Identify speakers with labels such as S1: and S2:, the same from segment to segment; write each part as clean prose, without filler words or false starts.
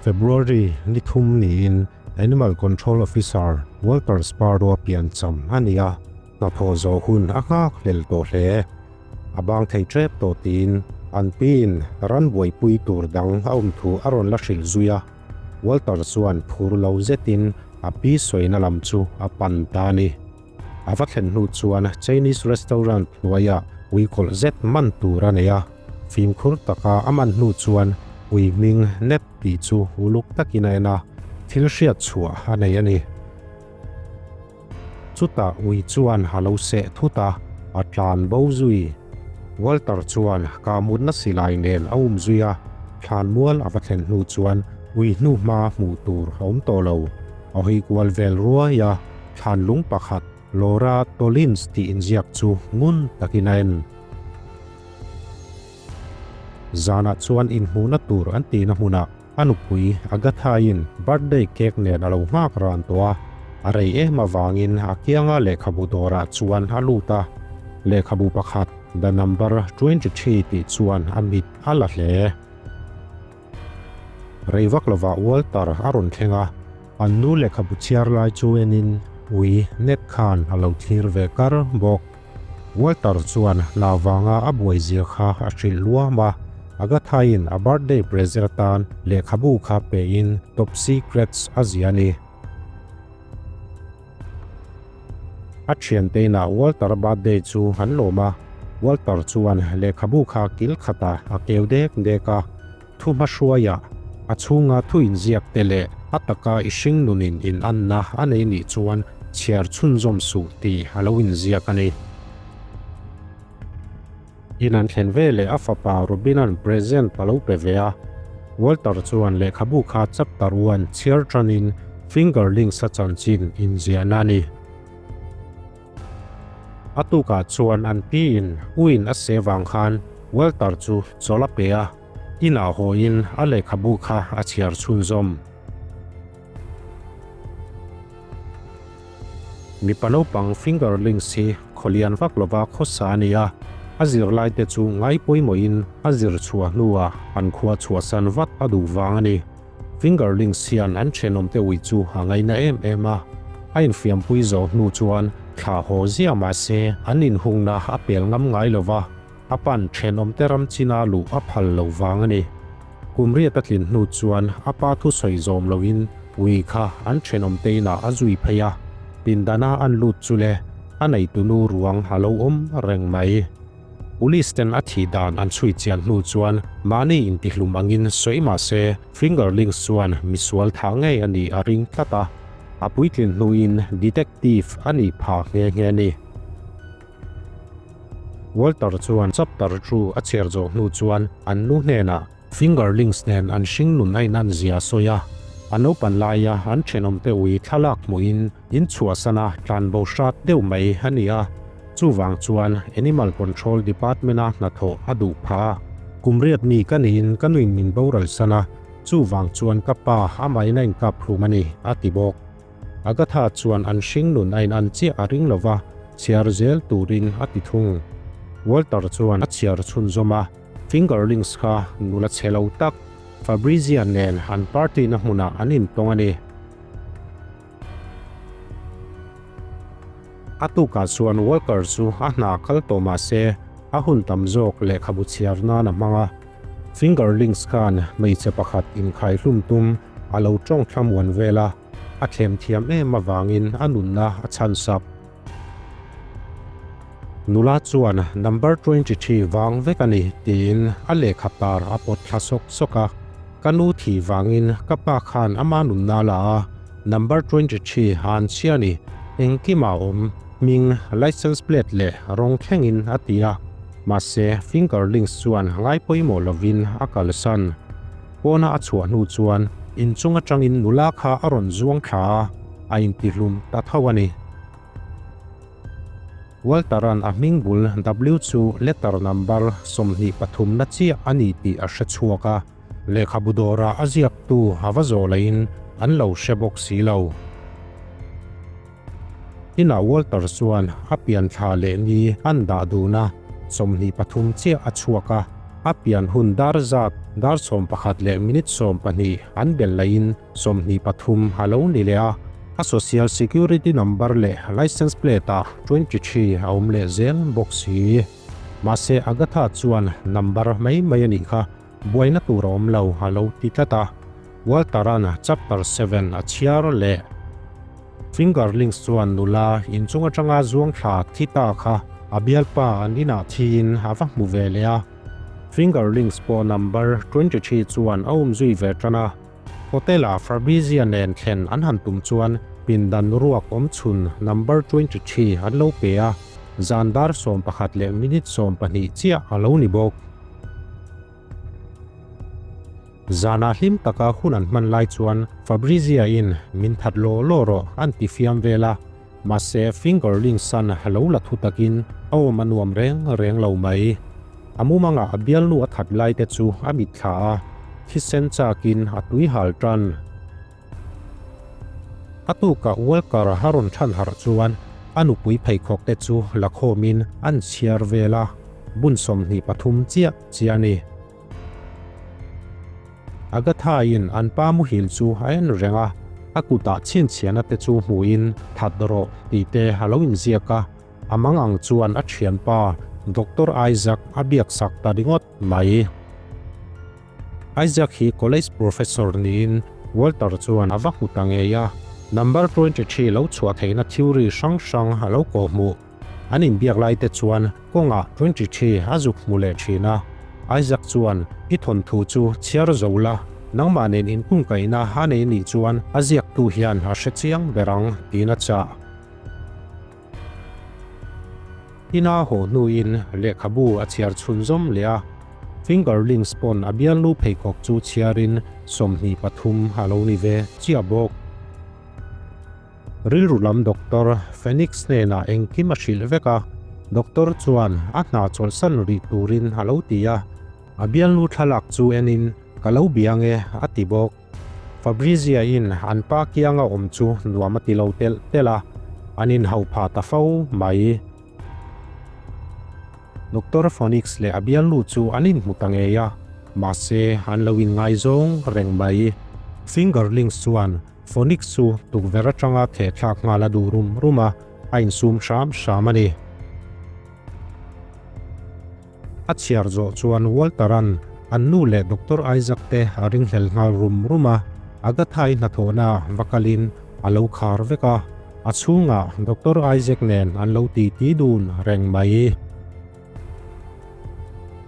S1: February ni thum niin Animal Control Officer Walter Sparrow-a piancham a ni a, hnathawh zawh hun a nghak hlel tawh hle. A bang thei tep tawh tiin an piin ran buaipui tur dang a awm thu a rawn la hrilh zui a, Walter chuan phur lo zetin a pi sawina lam chu a pan ta a ni. A va thlen hnu chuan Chinese restaurant hnuaiah ui kawlh zet man tur a nei a, fimkhur taka a man hnu chuan ui hming Ned tih chu uluk takin a en a, thil hriat chhuah a nei a ni. Chutah ui chuan a lo seh thut a, a tlan bo zui. Walter chuan kahmutna silai nen a um zui a, thlanmual a va thlen hnu chuan ui hnuhma hmuh tur a awm tawh lo. A hawi kual vel ruai a, thlan lung pakhat Laura Tollins tih inziak chu ngun takin a en. Zanah chuan inhmuhna tur an tihna hmunah a nupui Agatha-in birthday cake nen a lo nghak ran tawh a, a rei em avangin a kianga lehkhabu dawrah chuan a lut a, lehkhabu pakhat The Number 23 tih chuan a mit a la hle. Rei vak lovah Walter a rawn thleng a, an nu lehkhabu chhiar lai chu enin ui Ned khan a lo thlir ve kar bawk. Walter chuan hna vanga a buai zia kha a hrilh luam a, Agatha-in a birthday present atan lehkhabu kha pein Top Secrets a ziah a ni. A thiante inah Walter-a birthday chu an lawm a, Walter chuan lehkhabu kha kil khatah a keu dek dek a, Thu hmahruaiah a chhunga thu inziak te leh a taka i hring nunin inanna a nei nih chuan chhiar chhunzawm suh tih a lo inziak a ni. In an thlen ve leh a fapa Robin-a'n present a lo pe ve a, Walter chuan lehkhabu kha chapter one chhiar tanin Fingerlings-a chanchin inziahna a ni. A tukah chuan an piin uin a seh vang khan Walter chu chawlh a pe a, inah hawiin a lehkhabu kha a chhiar chhunzawm. Mipa naupang fingerlings hi khawlian vak lova khawsa a ni a, a zirlaite chu ngai pawimawhin a zir chhuah hnuah an khua chhuahsan vat a duh vang a ni. Fingerlings hian an thenawmte ui chu a ngaina em em a, a infiampui zawh hnu chuan thla haw ziah mah se an inhungna a pel ngam ngai lo va, a pan thenawmte ram china luh a phal lo vang a ni. Kum riat a tlin hnu chuan a pa thusawi zawm loin ui kha an thenawmte inah a zui phei a, pindana an lut chu le a neitunu ruang a lo awm reng mai. Police ten a thih dan an chhui chian hnu chuan mahni intihlum angin sawi mah se Fingerlings chuan misual thah ngei a nih a ring tlat a, a puitlin hnuin detective a nih phah nghe nghe a ni. Walter chuan chapter chu a chhiar zawh hnu chuan an nu hnenah Fingerlings nen an hringnun a inan zia a sawi a, a naupan laia an thenawmte ui thlalak hmuhin In chhuahsana tlanbo hrat deuh mai a ni a, chuvang chuan Animal Control Department-a hnathawh a duh phah a. Kum riat mi ka niin ka nuin min boral san a, chuvang chuan ka pa amahin a inkap hlum a ni, a ti bawk. Agatha chuan an hringnun a inan chiah a ring lo va, chhiar zel turin a ti thung. Walter chuan a chhiar chhunzawm a, Fingerlings kha nula chhe lo tak Fabrizia nen an party-na hmunah an intawng a ni. A tukah chuan Walker chu a hna kal tawh mah se a hun tam zawk lehkhabu chhiar nan a hmang a. Fingerlings khan hmeichhe pakhat inkhaihlum tum a lo tawng thlamuan vel a, a thlem thiam em avangin a nunna a chhansak. Nula chuan number 23 vang vek a ni tiin a lehkha par a pawt thla sawk sawk a. Ka nu thih vangin ka pa khan ama nunna a la a, number 23 han chhia ni, engkimah a awm, hming, license plate leh rawng thlengin a ti a. Mahse, fingerlings chuan ngai pawimawh lovin a kalsan. Pawna a chhuah hnu chuan inchung atangin nula kha a rawn zuang thla a, a intihlum ta tho a ni. Walter-a'n a hming bul W chu letter number 23 na chiah a ni tih a hre chhuak a, lehkhabu dawrah a ziaktu a va zawh lahin an lo hre bawk si lo. Inah Walter chuan a pian thla leh ni an dah dun a, 23 chiah a chhuak a, a pian hun dar zat Dar 11 leh minute 20 an bel laiin 23 a lo ni leh a, a social security number leh licence plate ah 23 a awm leh zel bawk si. Mahse Agatha chuan number mai mai a nih kha, buaina tur a awm lo a lo ti tlat a. Walter-a'n chapter 7 a chhiar leh. Fingerlings chuan nula inchung atanga zuang thla thi ta kha a bialpa an inah thiin a va hmu ve leh a. Fingerlings pawh number 23 chuan a um zui ve tan a. Hotel-ah Fabrizia nen thlen an han tum chuan pindan ruak awm chhun number 23 an lo pe a, zan dar 11 leh minute 20 chiah a lo ni bawk. Zanah hlim taka hun an hman lai chuan Fabrizia-in min that law law rawh an ti fiam vel a, mahse Fingerlings an lo la thu takin a awm a nuam reng reng lo mai. A mumangah a bialnu a that lai te chu a mitthla a, thisen chakin a tui hal tan. A tukah Walker a rawn than harh chuan a nupui pheikhawk te chu la khawmin an chhiar vel a, bun 23 chiah chiah a ni. Agatha-in an pa muhil chu a en reng a, a kutah chhinchhiahna te chu hmuhin that rawh tih te a lo inziak a, a mang ang chuan a thianpa Doctor Isaac a biaksak ta ringawt mai. Isaac hi college professor niin Walter chuan a va hmu ta ngei a, number 23 lo chhuah theihna theory hrang hrang a lo kawhhmuh. An inbiak lai te chuan kawngah 23 a zuk hmu leh thin a. Isaac chuan, I thawnthu chu chhiar zo la, nangmah nen inkungkaihna a nei nih chuan a ziaktu hian a hre chiang ber ang, tiin a chah. Ina haw hnuin lehkhabu a chhiar chhunzawm leh a, Fingerlings pawn a bialnu pheikhawk chu chhiarin 23 a lo ni ve chiah bawk. Rilru lam Doctor Phoenix hnenah engkim a hrilh vek a, Doctor chuan a hna chawlhsan rih turin a lo ti a, a bialnu thlalak chu enin ka lo bia nge a ti bawk. Fabrizia-in an pa kianga awm chu nuam a ti lo telh telh a, an inhauh phah ta fo mai. Doctor Phoenix leh a bialnu chu an inhmu ta ngei a, mahse an lo inngaizawng reng mai. Fingerlings chuan Phoenix chu tukverh atanga theh thlak nghal a duh rum rum a, a insum hram hram a ni. A chhiar zawh chuan Walter-a'n an nu leh Doctor Isaac te a ringhlel nghal rum rum a, Agatha-i hnathawhna va kalin a lo khar vek a, a chhungah Doctor Isaac nen an lo titi dun reng mai.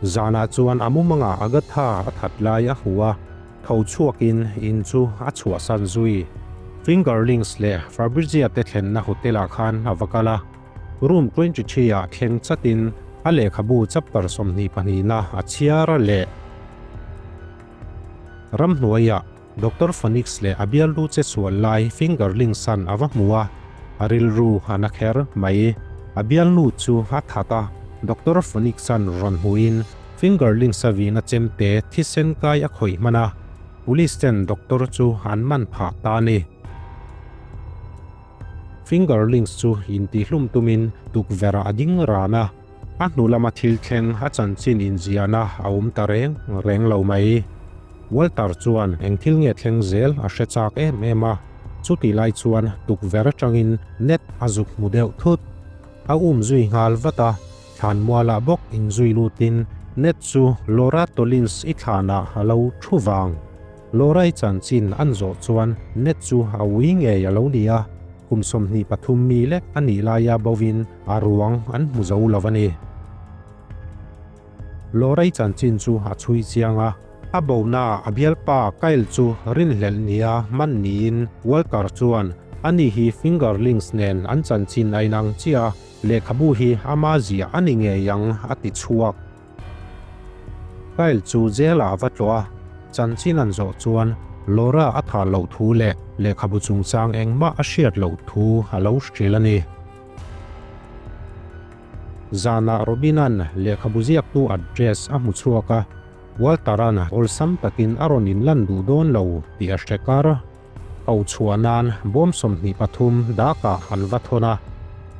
S1: Zanah chuan a mumangah Agatha a that lai a hmu a, tho chhuakin in chu a chhuahsan zui. Fingerlings leh Fabrizia te thlenna hotel-ah khan a va kal a. Room 23 ah thleng chatin a lehkhabu chapter 22 na a chhiar leh. Ramhnuaiah Doctor Phoenix leh a bialnu che sual lai Fingerlings an a va hmu a, a rilru a na kher mai. A bialnu chu a that a, Doctor Phoenix an rawn hmuhin Fingerlings a vihna chemte thisen kai a khawih hman a, Police ten Doctor chu an man phah ta a ni. Fingerlings chu intihlum tumin tukverh ah a ding ran a, a hnu lama thil thleng a chanchin inziahna a awm ta reng reng lo mai. Walter chuan eng thil nge thleng zel a hre chak em em a, chutih lai chuan tukverh atangin net a zuk hmu deuh thut. A um zui nghal vat a, thlanmualah bawk inzui lutin net chu Laura Tollins i thlanah a lo thu vang. Laura-i chanchin an zawh chuan net chu a ui ngei a lo ni a, kum 23 mi lek a nih laia bovin a ruang an hmu zo lo a ni. Laura-i chanchin chu a chhui chiang a, a bona a bialpa Kyle chu rinhlelh nia hman niin Walter chuan ani hi Fingerlings nen an chanchin a inang chiah a, lehkhabu hi ama ziah a ni ngei ang a ti chhuak. Kyle chu jail ah a va tlawh a, chanchin an zawh chuan Laura a thah loh thu leh lehkhabu chungchang engmah a hriat loh thu a lo hrilh a ni. Zanah Robin-a'n lehkhabu ziaktu address a hmu chhuak a, Walter-a'n awlsam takin a rawn inlan duh dawn lo tih a hre kar. Ko chhuah nan bawm 23 dakah an va thawn a,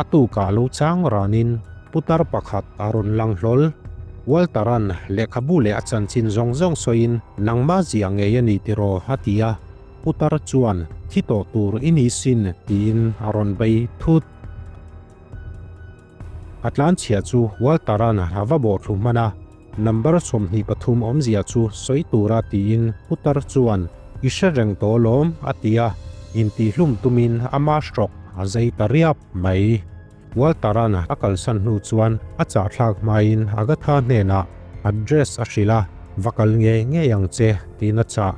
S1: a tukah lo chang ranin putar pakhat a rawn lang hlawl. Walter-a'n lehkhabu leh a chanchin zawng zawng sawiin nangmah ziah ngei a ni tiraw a ti a, putar chuan thi tawh tur i ni sin tiin a rawn bei thut. A tlanchhia chu Walter-a'n a va bawhthlu hman a, number 23 awmzia chu sawi tura tiin putar chuan i hre reng tawh alawm a ti a, intihlum tumin ama hrawk a zai ta riap mai. Walter-a'n a kalsan hnu chuan a chahthlak hmain Agatha hnenah address a hrilh a, Va kal ngei ngei ang che, tiin a chah.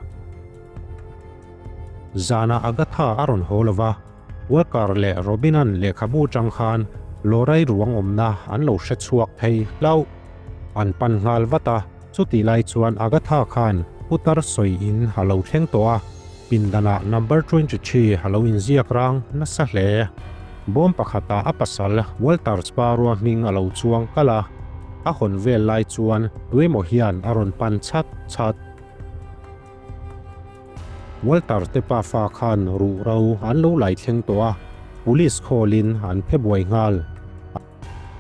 S1: Zanah Agatha a rawn haw lo va, Walker leh Robin-a'n lehkhabu atang khan Lorai ruang awmna an lo hre chhuak thei hlauh. An pan nghal vat a, chutih lai chuan Agatha khan putar sawi in a lo thleng tawh a, pindanah number 23 a lo inziak rang nasa hle. Bawm pakhatah a pasal Walter Sparrow-a hming a lo chuang kalh a, a hawn vel lai chuan tuemaw hian a rawn pan chat chat. Walter te pafa khan ruh ro an lo lai thleng tawh a, police call-in an phe buai nghal.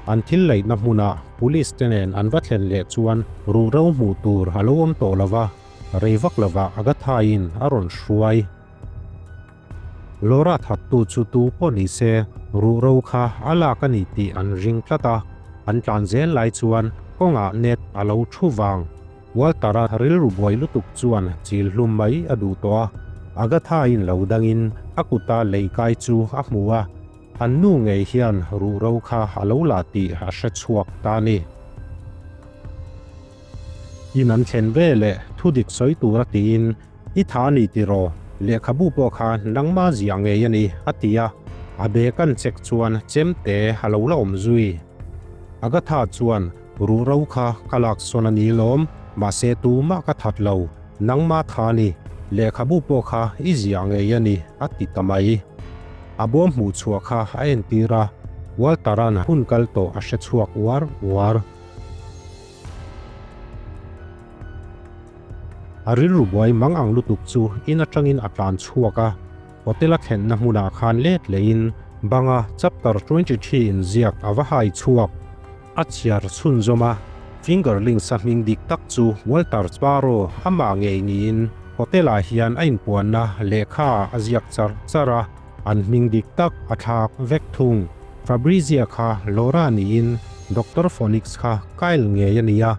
S1: An thil laihna hmunah police te nen an va thlen leh chuan ruh ro hmuh tur a lo awm tawh lo va, rei vak lovah Agatha-in a rawn hruai. Laura thattu chu tu pawh ni se ruh ro kha a lak a ni tih an ring tlat a, an tlan zel lai chuan kawngah net a lo thu vang. Walter-a rilru buai lutuk chuan chil hlum mai a duh tawh a, Agatha-in lo dangin a kuta lei kai chu a hmu a, an nu ngei hian ruh ro kha a lo la tih a hre chhuak ta a ni. In an thlen ve leh thudik sawi tura tiin, I tha a ni tiraw? Lehkhabu pawh kha nangma ziah ngei a ni, a ti a. A bag an check chuan chemte a lo la awm zui. Agatha chuan, Ruh ro kha ka lak sawn a ni lawm, mahse tumah ka that lo, nangma tha a ni, lehkhabu pawh kha i ziah ngei a ni, a ti ta mai. A bawm hmuh chhuah kha a entir a, Walter-a'n hun kal tawh a hre chhuak uar uar. A rilru buai mang ang lutuk chu in atangin a tlan chhuak a, hotel a thlenna hmunah khan let lehin banga chapter 23 inziak a va hai chhuak. A chhiar chhunzawm a, Fingerlings a hming dik tak chu Walter Sparrow amah ngei niin hotel ah hian a inpuanna lehkha a ziak char char a, an hming dik tak a thlak vek thung. Fabrizia kha Laura niin Doctor Phoenix kha Kyle ngei a ni a,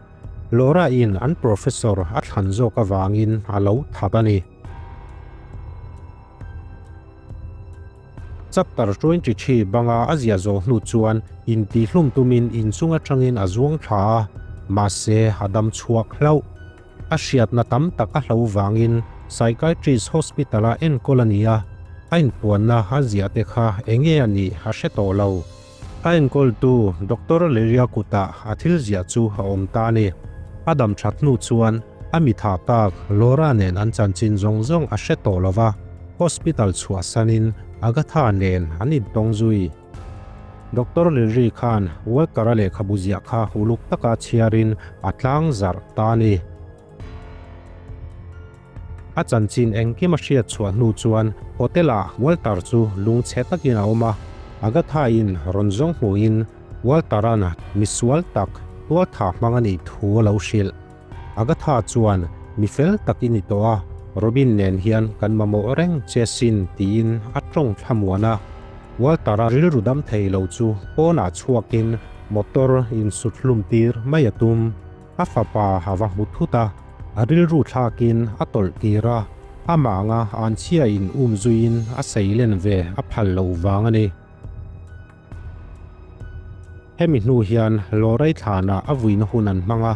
S1: Laura in an professor a thlan zawk avangin a lo that a ni. Chapter 23 banga a ziah zawh hnu chuan intihlum tumin inchung atangin a zuang thla a, mahse a dam chhuak hlauh. A hriatna tam tak a hlo vangin Psychiatrist Hospital-a enkawl a ni a, a inpuanna a ziah te kha enge a nih a hre tawh lo. A enkawltu Doctor Leria kutah a thil ziah chu a awm ta a ni. A dam that hnu chuan a mi tha tak Laura nen an chanchin zawng zawng a hre tawh lo va, hospital chhuahsanin Agatha nen an intawng zui. Doctor Lery khan Walker-a lehkhabu ziah kha uluk taka chhiarin a tlang zarh ta a ni. A chanchin engkim a hriat chhuah hnu chuan hotel-ah Walter chu lungchhe takin a awm a, Agatha-in rawn zawng hmuhin Walter-a'n misual tak tualtha hmang a nih thu a lo hrilh. Agatha chuan mi fel tak i ni tawh a, Robin nen hian kan mamawh reng che sin tiin a tawng thlamuan a. Walter-a rilru dam thei lo chu pawnah chhuakin motor insut hlum tir mai a tum. A fapa a va hmu thut a, a rilru thlakin a tawlh tir a, amah anga anchhia in um zuiin a seilen ve a phal loh vang a ni. Hemi hnu hian Lawrai thlanah a vuina hun an hmang a,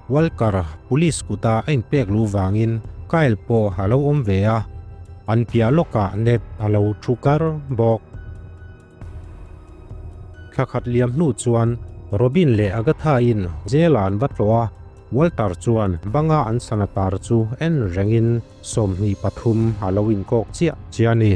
S1: Walker police kuta a inpek luh vangin Kyle pawh a lo awm ve a, an piah lawkah net a lo thu kar bawk. Thla khat liam hnu chuan Robin leh Agatha-in jail-ah an va tlawh a, Walter chuan banga an sana tar chu en rengin 23 a lo inkawk chiah chiah a ni.